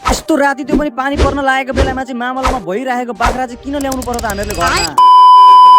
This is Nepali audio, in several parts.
यस्तो राति त्यो पनि पानी पर्न लागेको बेलामा चाहिँ मामलामा भइरहेको बाख्रा चाहिँ किन ल्याउनु पर्यो त हामीहरूले घरमा।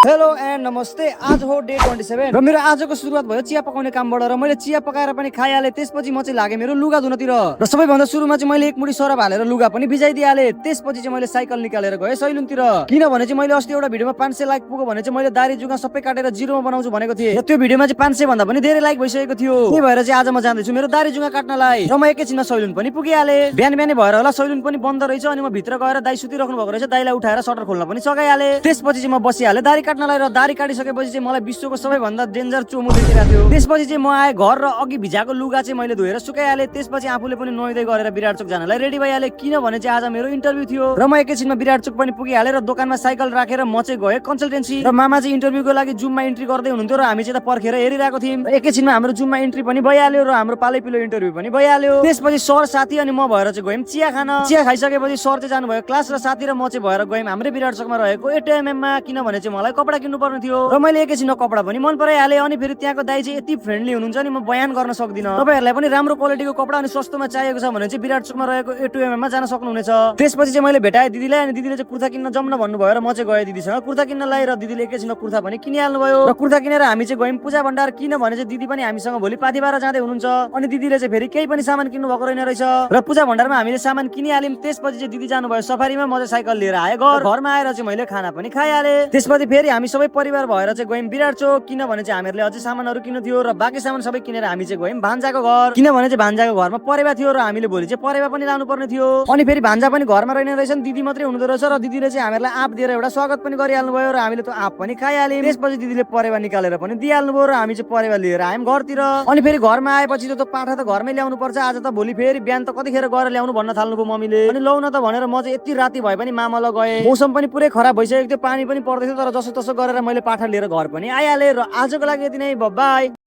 हेलो एन्ड नमस्ते। आज हो डे 27 र मेरो आजको सुरुवात भयो चिया पकाउने कामबाट र मैले चिया पकाएर पनि खाइहालेँ। त्यसपछि म चाहिँ लागे मेरो लुगा धुनतिर र सबैभन्दा सुरुमा चाहिँ मैले एक मुठी सरफ हालेर लुगा पनि भिजाइदिइहालेँ। त्यसपछि चाहिँ मैले साइकल निकालेर गएँ सैलुनतिर, किनभने चाहिँ मैले अस्ति एउटा भिडियोमा 500 लाइक पुग्यो भने चाहिँ मैले दारी जुगा सबै काटेर जिरोमा बनाउँछु भनेको थिएँ र त्यो भिडियोमा चाहिँ 500 भन्दा पनि धेरै लाइक भइसकेको थियो। त्यही भएर चाहिँ आज म जाँदैछु मेरो दारी जुगा काट्नलाई र म एकैछिनमा सैलुन पनि पुगिहालेँ। बिहान बिहानै भएर होला सैलुन पनि बन्द रहेछ अनि म भित्र गएर दाई सुतिराख्नु भएको रहेछ, दाईलाई उठाएर सटर खोल्न पनि सघाइहालेँ। त्यसपछि चाहिँ म बसिहालेँ दारी काट्नलाई र दारी काटिसकेपछि चाहिँ मलाई विश्वको सबैभन्दा डेन्जर चोमो देखिरहेको थियो। त्यसपछि चाहिँ म आएँ घर र अघि भिजाएको लुगा चाहिँ मैले धोएर सुकाइहालेँ। त्यसपछि आफूले पनि नुहाइदै गरेर विराट चोक जानलाई रेडी भइहालेँ, किनभने चाहिँ आज मेरो इन्टरभ्यू थियो र म एकैछिनमा विराट चोक पनि पुगिहालेँ र दोकानमा साइकल राखेर म चाहिँ गएँ कन्सल्टेन्सी र मामा चाहिँ इन्टरभ्यूको लागि जुममा इन्ट्री गर्दै हुनुहुन्थ्यो र हामी चाहिँ त पर्खेर हेरिरहेको थियौँ। एकैछिनमा हाम्रो जुममा इन्ट्री पनि भइहाल्यो र हाम्रो पालै पिलो इन्टरभ्यू पनि भइहाल्यो। त्यसपछि सर साथी अनि म भएर चाहिँ गयौँ चिया खान। चिया खाइसकेपछि सर चाहिँ जानुभयो क्लास र साथी र म चाहिँ भएर गयौँ हाम्रै विराट चोकमा रहेको एटिएमएममा, किनभने चाहिँ मलाई कपडा किन्नु पर्ने थियो र मैले एकैछिनमा कपडा पनि मन पराइहालेँ। अनि फेरि त्यहाँको दाइ चाहिँ यति फ्रेन्डली हुनुहुन्छ नि म बयान गर्न सक्दिनँ। तपाईँहरूलाई पनि राम्रो क्वालिटीको कपडा अनि सस्तोमा चाहिएको छ भने चाहिँ विराट चोकमा रहेको एटिएमएममा जान सक्नुहुनेछ। त्यसपछि चाहिँ मैले भेटाएँ दिदीलाई अनि दिदीले चाहिँ कुर्ता किन्न जाउँ न भन्नुभयो र म चाहिँ गएँ दिदीसँग कुर्ता किन्नलाई र दिदीले एकैछिनमा कुर्ता पनि किनिहाल्नु भयो र कुर्ता किनेर हामी चाहिँ गयौँ पूजा भण्डार, किनभने चाहिँ दिदी पनि हामीसँग भोलि पाथिभारा जाँदै हुनुहुन्छ अनि दिदीले चाहिँ फेरि केही पनि सामान किन्नु भएको रहेन रहेछ र पूजा भण्डारमा हामीले सामान किनिहाल्यौँ। त्यसपछि चाहिँ दिदी जानुभयो सफारीमा, म चाहिँ साइकल लिएर आएँ घरमा आएर चाहिँ मैले खाना पनि खाइहालेँ। त्यसपछि फेरि हामी सबै परिवार भएर चाहिँ गयौँ विराट चोक, किनभने चाहिँ हामीहरूले अझै सामानहरू किन्नु थियो र बाँकी सामान सबै किनेर हामी चाहिँ गयौँ भान्जाको घर, किनभने चाहिँ भान्जाको घरमा परेवा थियो र हामीले भोलि चाहिँ परेवा पनि लानु पर्ने थियो। अनि फेरि भान्जा पनि घरमा रहेन रहेछन्, दिदी मात्रै हुनुहुँदो रहेछ र दिदीले चाहिँ हामीहरूलाई आँप दिएर एउटा स्वागत पनि गरिहाल्नु भयो र हामीले त्यो आँप पनि खाइहाल्यौँ। त्यसपछि दिदीले परेवा निकालेर पनि दिइहाल्नु भयो र हामी चाहिँ परेवा लिएर आयौँ घरतिर। अनि फेरि घरमा आएपछि त पाठा त घरमै ल्याउनु पर्छ, आज त भोलि फेरि बिहान त कतिखेर गएर ल्याउनु भन्न थाल्नुभयो मम्मीले। अनि लौ न त भनेर म चाहिँ यति राति भए पनि मामालाई गएँ। मौसम पनि पुरै खराब भइसकेको थियो, पानी पनि पर्दै थियो, तर जसो तसो गरेर मैले पाठा लिएर घर पनि आइहालेँ र आजको लागि यति नै, बाइ।